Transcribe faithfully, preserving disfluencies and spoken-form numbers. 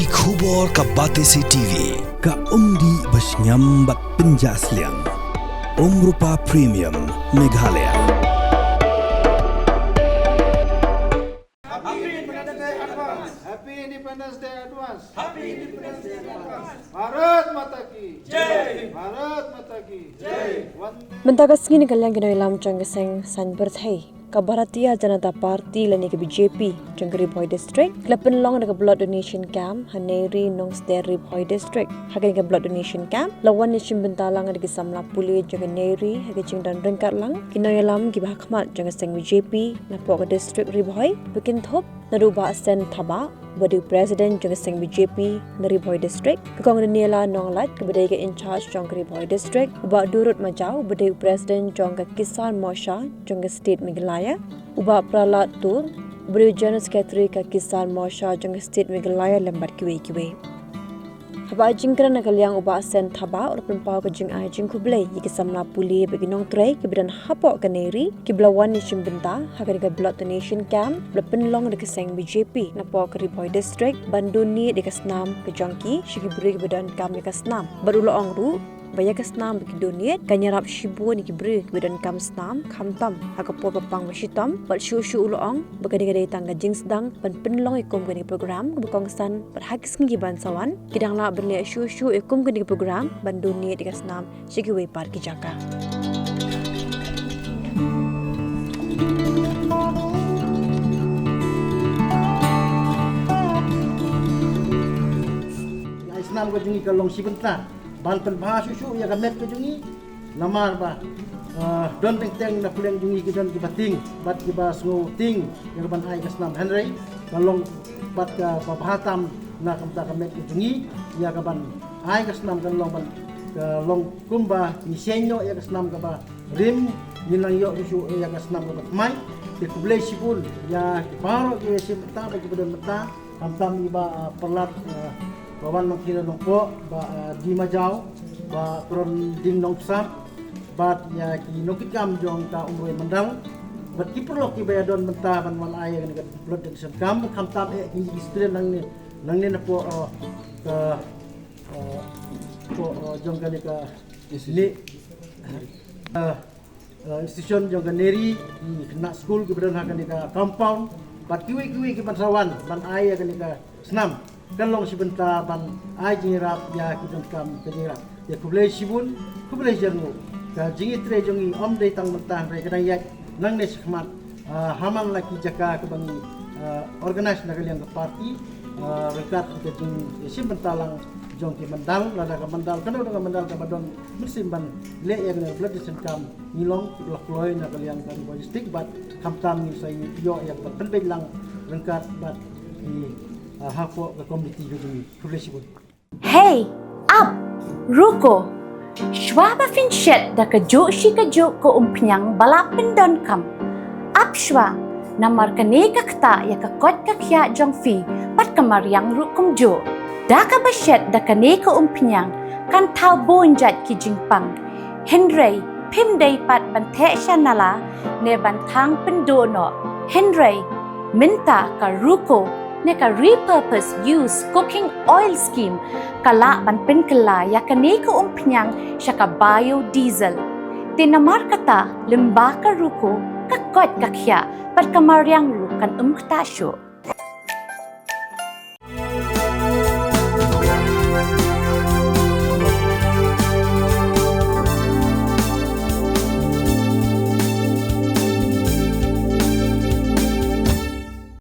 Ki khubor ka Batesi T V, ka umdih ba shngiam bad pynjah sliang. Umrupa Premium, Meghalaya. Happy Independence Day advance. Happy Independence Day advance. Bharat Mata ki. Jai. Bharat Mata ki. Jai. Vande. Mynta ka sngi na ka liang ki nongïalam jong ka seng saiñ pyrthei ka Bharatiya Janata Party lane ka B J P jong ka Ri Bhoi District, ki la pynlong da ka blood donation camp ha Neiri, Nongstoiñ, Ri Bhoi District. Ha kane ka blood donation camp la wan ïashim bynta lang da ki samla pule jong ka Neiri ha ka jingdon ryngkat lang ki nongïalam kiba ha khmat jong ka seng B J P napoh ka district Ri Bhoi, ba kynthup naduh u Bah Sen Thabah, uba dei u President jong ka seng B J P na Ri Bhoi District, ka Kong Daniela Nonglait, kaba dei ka in charge jong ka Ri Bhoi District, u Bah Durut Majaw, uba dei u President jong ka Kisan Morcha jong ka State Meghalaya, u Bah Prahlad Tur, uba dei u General Secretary ka Kisan Morcha jong ka State Meghalaya, lem bad kiwei kiwei. Haba ai jingkren na ka liang u Bah Sen Thabah u la pynpaw ka jingai jingkhublei ïa ki samla pule bad ki nongtrei kiba don hapoh ka Neiri kiba la wan ïashim bynta ha kane ka blood donation camp ba la pynlong da ka seng B J P napoh ka Ri Bhoi District ban donate ïa ka snam ka jong ki sha ki briew kiba donkam ïa ka snam. Bad u la ong ruh ba ïa ka snam ba ki donate kan ïarap shibun ïa ki briew kiba donkam snam, khamtam ha ka por ba pang ba shitom. Bad shuh shuh u la ong ba kane ka dei tang ka jingsdang ban pynlong ïa kum kane ka program kaba kongsan bad ha ki sngi kiban sa wan ki dang lah ban leh shuh shuh ïa kum kane ka program ban donate ïa ka snam sha kiwei pat ki jaka. Ai snam ka jong ngi ka long shi bynta ban pynbha shuh shuh ïa ka met ka jong ngi. Namar ba, eh, don teng teng na pdeng jong ngi ki don kiba tieng bad kiba sngew tieng ïa ka ban ai ka snam, hynrei ka long pat kaba bha tam na ka bynta ka met ka jong ngi. Ïa ka ban ai ka snam kan long ban, ka long kumba ngi sheiñ noh ïa ka snam kaba rim, ngin nang ïoh shuh shuh ïa ka snam kaba thymmai. Te khublei shibun ïa ki baroh ki shim bynta bad kiba don bynta. Khamtam i Bah, ah, Prahlad, ah, ba wan nongkynnoh nongpoh, Bah, ah, D Majaw, Bah Kronding Nongsap, bad ïa ki nongkitkam jong ka Umroi Mandal, bad ki paralok kiba ïadon bynta ban wan ai ïa kane ka blood donation camp, khamtam eh ki student nangne, nangne napoh, ah, ka, ah, poh, ah, jong kane ka ni, ah, eh, institution jong ka Neiri, ki khynnah skul kiba don ha kane ka compound, bad kiwei kiwei kiban sa wan ban ai ïa kane ka snam. Kan long shi bynta ban ai jingïarap ïa ki donkam ka jingïarap. Ïa khublei shibun, khublei jyrnguh. Ka jingïatrei jong ngi ym dei tang mynta hynrei ka dang ïaid nangne shakhmat, ah, ha man la ki jaka kaba ngi, ah, organize na ka liang ka party, ah, ryngkat ka jingïashim bynta lang jong ki mandal, lada ka mandal, kano kano ka mandal kaba don mynsiem ban leh ïa kane ka blood donation camp, ngi long kiba la kloi na ka liang ka Ri Bhoi District bad khamtam ngin sa ïoh ïa kaba pynbeit lang ryngkat bad ki, ah, hapoh ka community ka jong ngi. Khublei shibun. Hei, ap, ruko. Shuwa ba phin shet da kajuh shi kajuh ka umphniang ba la pyndonkam, ap shuwa, namar kane ka ktah ïa ka koit ka khiah jong phi bad ka mariang ruh kumjuh. Da kaba shet da kane ka umphniang kan thaw bun jait ki jingpang. Hynrei phim dei pat ban theh sha nala ne ban thang pynduh noh. Hynrei mynta ka ruko ne ka repurpose use cooking oil scheme ka lah ban pynkylla ïa kane ka umphniang sha ka biodiesel. Te namar kata lyngba ka ruko ka koit ka khiah bad ka mariang ruh kan ym ktah shuh.